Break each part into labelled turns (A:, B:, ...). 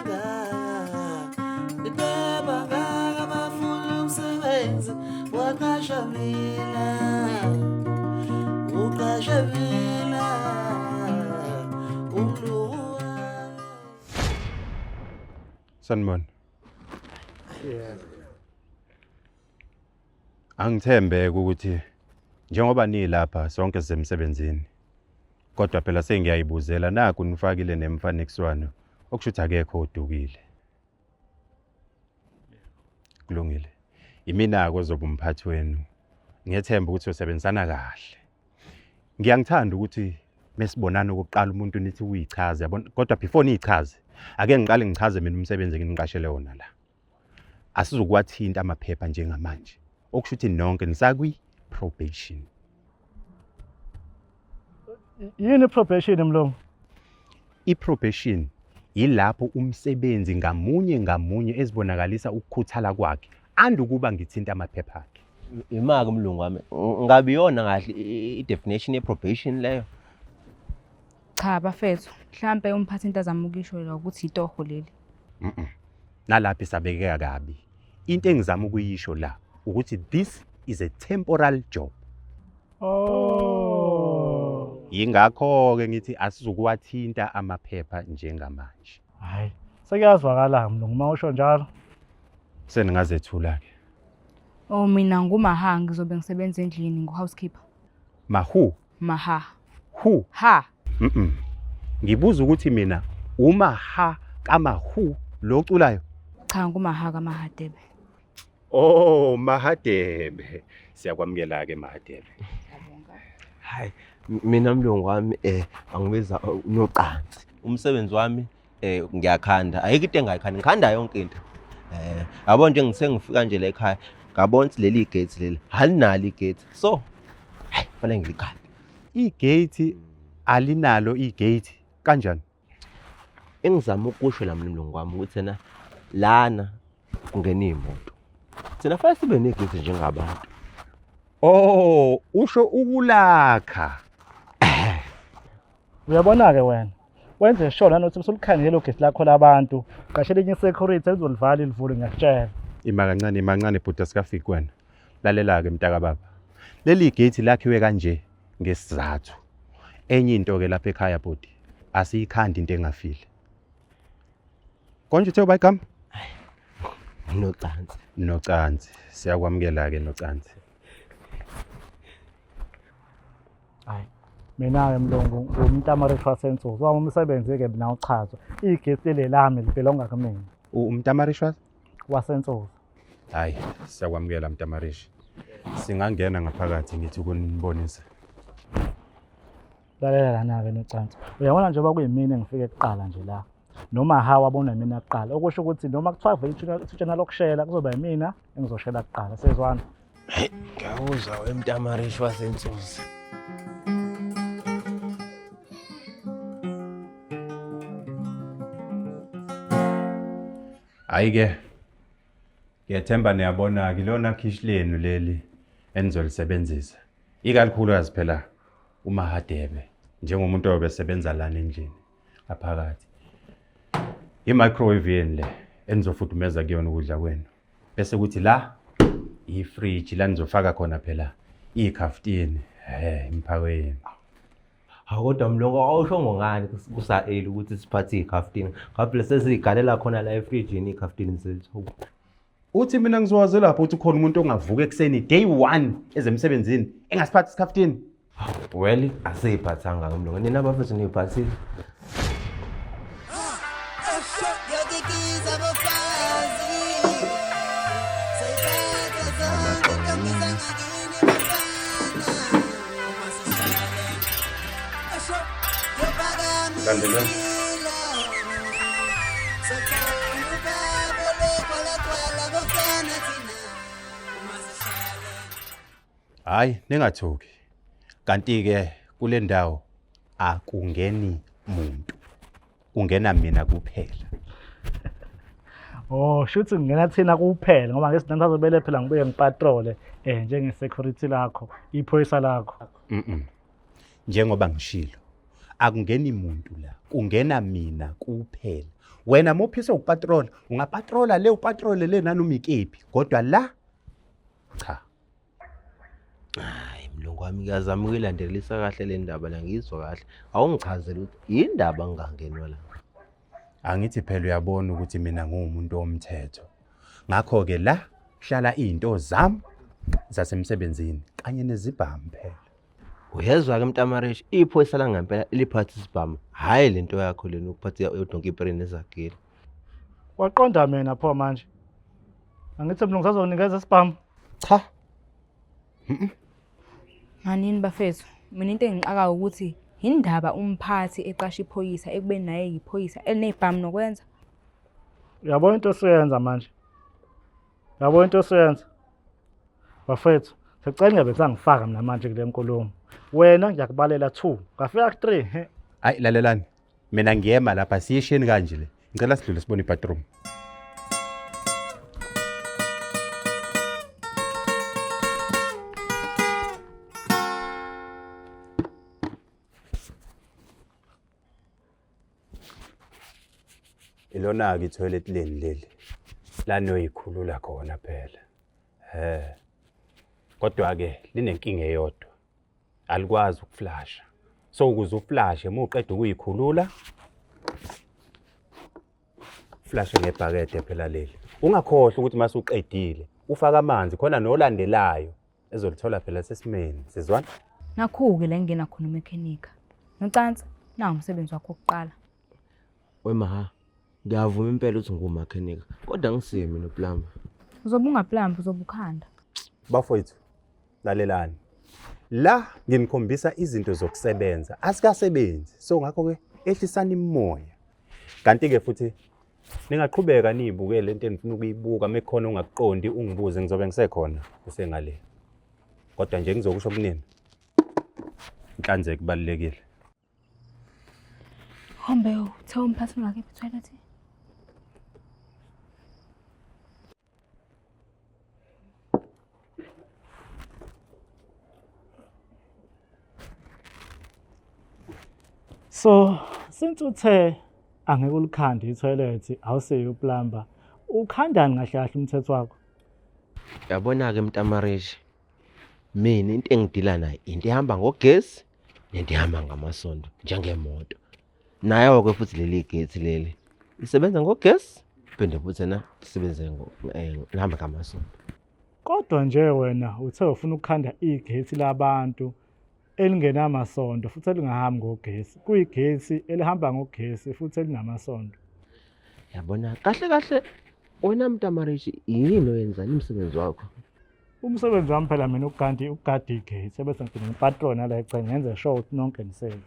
A: kangaka, nibeba kangaka bafuna umsebenzi, waqasha mina, uqashe mina umlungu wami.
B: Sanibona. Angithembeke ukuthi njengoba nilapha sonke sisemsebenzini. Kodwa phela sengiyayibuzela naku nifakile nemfanekiswano okusho ukuthi akekho odukile. Kulungile. Imina-ke ozoba umphathi wenu. Ngiyethemba ukuthi usebenzisana kahle. Ngiyangithanda ukuthi mesibonana okokuqala umuntu nithi uyichaze yabona, kodwa before niyichaze ake ngiqale ngichaze mina umsebenzi enginiqashele wona la. Asizukuwathinta amaphepha njengamanje, okusho ukuthi nonke nisakwi-probation.
C: Yini i-probation mlungu?
B: I-probation yilapho umsebenzi ngamunye ngamunye ezibonakalisa ukukhuthala kwakhe andukuba ngithinta amaphepha akhe.
D: Imake mlungu wami, ngabe iyona kahle i-definition ye-probation leyo?
E: Cha bafethu, mhlampe umphathi into azama ukuyisho la ukuthi itoho leli.
B: Mhm. Nalapho isabekeka kabi. Into engizama ukuyisho la ukuthi this is a temporal job.
C: Oh.
B: Yingakho-ke ngithi asizukuwathinta amaphepha njengamanje.
C: Hayi, sekuyazwakala mlungu uma usho njalo.
B: Seningazethula-ke.
E: Oh mina ngumaha ngizobe ngisebenza endlini ngu-housekeeper.
B: Mahu.
E: Maha.
B: Hu.
E: Ha.
B: Mhm. Ngibuza ukuthi mina uma ha kamahu lo oculayo.
E: Cha ngumaha kaMahadebe.
B: Oh, Mahadebe. Siyakwamukela-ke Mahadebe.
D: Hayi, mina mlungu wami angibiza unocansi. Umsebenzi wami ngiyakhanda. Ayikho into engayikhanda, ngikhanda yonke into. Yabo nje ngisengifika nje la ekhaya, ngabona ukuthi leli gate leli alinalo igate. So, hayi kufanele ngilikhande.
B: Igate alinalo igate kanjani?
D: Engizama ukusho la mlungu wami ukuthi ena lana kungena iy'moto. Thina fanele sibe negate njengabantu.
B: Oh, usho ukulakha.
C: Uyabona-ke wena, wenze sure nanokuthi usulikhangele ugesi lakho labantu, qashela enye i-security elizolivala ilivule ngiyakutshela.
B: Ima kancane, ima kancane bhuti asikafiki wena. Lalela-ke mntaka baba. Leli gate lakhiwe kanje ngesizathu. Enye into-ke lapha ekhaya bhuti, asiyikhandi into engafile. Konje uthe uba igama?
D: Nocansi.
B: Nocansi. Siyakwamukela-ke nocansi.
C: Hayi. Mina-ke mlungu ngumntamarishi wasensuku. Wami umsebenzi-ke mina uchazwa. Igesi lelami libelonga kumina.
B: Umntamarishi was?
C: Wasensuku.
B: Hayi, siyakwamukela mntamarishi. Singangena ngaphakathi ngithi ukunibonisa.
C: Lalela lana-ke nocansi. Uyabona njengoba kuyimina engifike kuqala nje la. Noma ha wabona mina kuqala. Okusho ukuthi noma kuthiwa vele ithutshana lokushela kuzoba yimina engizoshela kuqala. Sezwana.
D: Hey, ngiyakuzwa wemntamarishi wasensuzi.
B: Hayi ke. Ngiyethemba niyabona ke lona khishi lenu leli enizolisebenzisa. Ikakhulukazi phela uMahadebe njengomuntu obesebenza lana endlini ngaphakathi. I-microwave yenu le enizofudumeza kuyona ukudla kwenu. Bese kuthi la i-fridge la nizofaka khona phela ikhaftini, imphako yenu.
D: Hawu kodwa mlungu awushongo ngani kusa-early ukuthi siphathe iy'khaftini? Ngabe phela sesiyigalela khona la efrijini iy'khaftini zethu.
B: Uthi mina ngizowazi lapho ukuthi ukhona umuntu ongavuka ekuseni day 1 ezemsebenzini engasiphathi isikhaftini.
D: Well, asiyiphathanga ke mlungu. Nina bafethu niyiphathile.
B: Landelani. Hayi, ningathuki. Kanti-ke kule ndawo akungeni muntu. Kungena mina kuphela.
C: Oh, shuthi kungena thina kuphela ngoba ngesintu sazobele phela ngibuye ngipatrole njenge security lakho, iphoyisa lakho.
B: Mhm. Njengoba ngishilo, Akungeni muntu la, kungena mina kuphela. Wena mophiswe ukupatrola, ungapatrola le upatrole le nanoma ikephi, kodwa la cha.
D: Hayi mlungu wami ngiyazama ukuyilandelisa kahle le ndaba la ngiyizwa kahle. Awungichazele ukuthi yindaba ngingangenwa la.
B: Angithi phela uyabona ukuthi mina ngiwumuntu womthetho. Ngakho-ke la kuhlala izinto zami zasemsebenzini kanye nezibhamu phela.
D: Uyezwa-ke mntamarish, iphoyisa langempela liphatha isibhamu, hhayi le nto yakho lena ukuphatha yodonke ipere nezagila.
C: Waqonda mina pho manje. Angithi mlungu sazonikeza isibhamu.
B: Cha.
E: Manini bafethu, mina into engixakayo ukuthi yindaba umphathi eqasha iphoyisa ekubeni naye yiphoyisa elinezibhamu nokwenza.
C: Uyabona into osuyenza manje. Uyabona into osuyenza. Bafethu, sicela ningabe sangifaka mina manje kule nkulumo. Wena ngiyakubalela 2, ngafika ku 3. He.
B: Hayi lalelani. Mina ngiyema lapha siyisheni kanje le. Ngicela sidlule sibone ibathroom. Ilona-ke ithoyilethi leni leli la niyoyikhulula khona phela. Eh. Kodwa-ke linenkinga eyodwa. Alikwazi ukuflasha. So ukuze uflashe uma uqeda ukuyikhulula flashe ngebhakede phela leli. Ungakhohlwa ukuthi mase uqedile ufake amanzi khona nolandelayo ezolithola phela sesimeni. Sizwana?
E: Nakhu-ke la engena khona umekhenika. Nocansi, nawu umsebenzi wakho wokuqala.
D: Wemaha, ngiyavuma impela ukuthi ngiwumakhenika, kodwa angisiye mina uplumber.
E: Uzobe ungaplumber, uzobe ukhanda.
B: Bafowethu, lalelani. La nginikhombisa izinto zokusebenza, asikasebenzi. So ngakho-ke ehlisani imimoya. Kanti-ke futhi ningaqhubeka niyibuke lento enifuna ukuyibuka, mekukhona ongakuqondi ungibuze ngizobe ngisekhona kusengale. Kodwa nje ngizokusho kunini. Inhlanzeko ibalulekile.
E: Hambe uthe umphathi ungakephi toilet.
C: So since uthe angeke ulikhande ithoyilethi awusiyo uplumber ukhandani kahle kahle umthetho wakho?
D: Yabona-ke mntamarishi, mina into engidila nayo into ehamba ngogesi nento ehamba ngamasondo njengemoto. Nayo-ke futhi leli gesi leli isebenza ngogesi phinde futhi na isebenze lihambe ngamasondo.
C: Kodwa nje wena uthe ufuna ukukhanda igesi labantu elingenamasondo futhi elingahambi ngogesi. Kuyigesi elihamba ngogesi futhi elinamasondo.
D: Yabona kahle kahle wena mntamarishi yini oyenzani umsebenzi wakho?
C: Umsebenzi wami phela mina ukuganda ukugada igesi ebese ngigcina ngipatrol nala eceleni ngenze sure ukuthi nonke nisafe.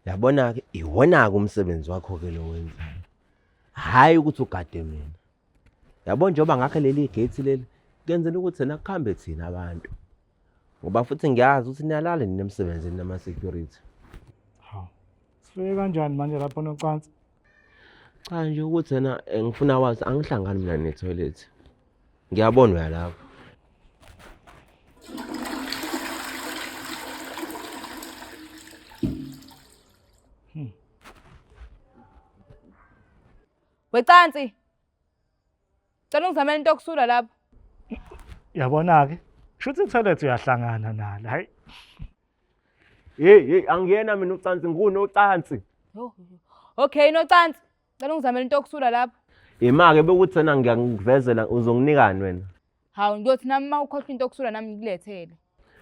D: Yabona-ke iwona-ke umsebenzi wakho-ke lo wenzayo. Hhayi ukuthi ugade mina. Yabo njengoba ngakhe leli gate leli kenzela ukuthi thina kuhambe thina abantu. Ngoba futhi ngiyazi ukuthi niyalala nina emsebenzini nama-security.
C: Hawu. Sifike kanjani manje lapho nocansi?
D: Cha nje ukuthi yena ngifuna wazi angihlangani mina ne-toilet. Ngiyabona uyalapho.
E: Wecansi. Cela ungizamele into yokusula lapho.
C: Yabona-ke, shuthi ithoyilethi uyahlangana nalo. Hayi.
D: Hey hey angiyena mina ucansi ngunocansi.
E: Yo. Okay, nocansi. Cela ungizamele into yokusula lapho.
D: Ima-ke bekuthi wena ngiyakuvezela uzonginikani wena?
E: Hawu ngiyothi nami uma ukhohlwa into yokusula nami ngikulethele.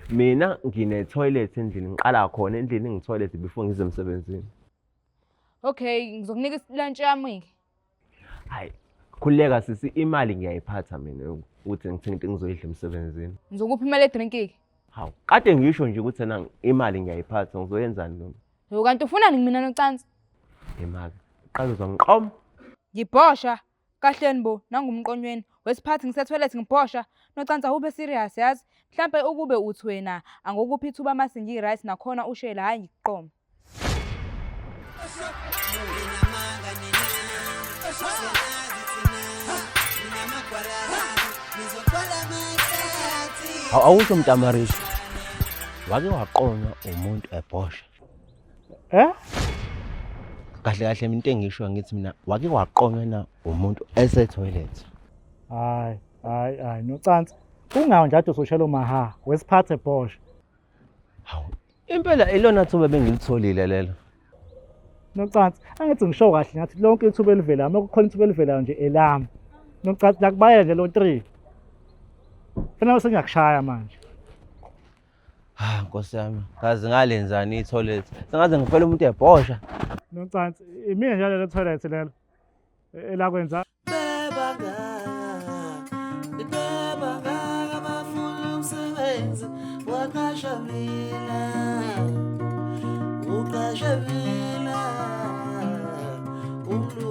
D: Mina ngine-toilet endlini ngiqala khona endlini ngithoyilet before ngize emsebenzini.
E: Okay, ngizokunika ilantshi yami-ke.
D: Hayi, khululeka sisi imali ngiyayiphatha mina ukuthi ngithenge into engizoyidla emsebenzini.
E: Ngizokupha imali yedrinki-ke.
D: Hawu, kade ngisho nje ukuthi ena imali ngiyayiphatha ngizoyenzani noma?
E: Yo kanti ufunani kumina nocansi?
D: Imali. Qala uzongiqoma.
E: Ngibhosha. Kahleni bo, nangumqonyweni. Wesiphathi ngisethoyilethi ngibhosha. Nocansi awube serious yazi. Mhlampe ukube uthi wena angokuphi ithuba mase ngi-right nakhona ushela hhayi ngikuqoma.
D: Awusho mntamarishi. Wake waqonywa umuntu ebhosha.
C: Eh?
D: Kahle kahle mina into engisho ngithi mina wake waqonywa na umuntu ese-toilet?
C: Hayi, hayi, hayi, nocansi. Kungawo nje ade usoshela umaha, wesiphathe bhosha.
D: Hawu, impela ilona thuba bengilitholile lelo.
C: Nocansi, angithi ngisho kahle ngathi lonke ithuba elivelayo, uma kukhona ithuba elivelayo nje elami. Nocansi nakubayela nje lo 3. Fanele sengiyakushaya manje.
D: Ah, Nkosi yami, kaze ngalenzani i-toilet. Sengaze ngifele umuntu ebhosha.
C: Nocansi, imina nje lelo toilet lelo. Elakwenza
A: Bebangaka, bebangaka bafuna umsebenzi, waqasha mina, uqashe mina, umlungu.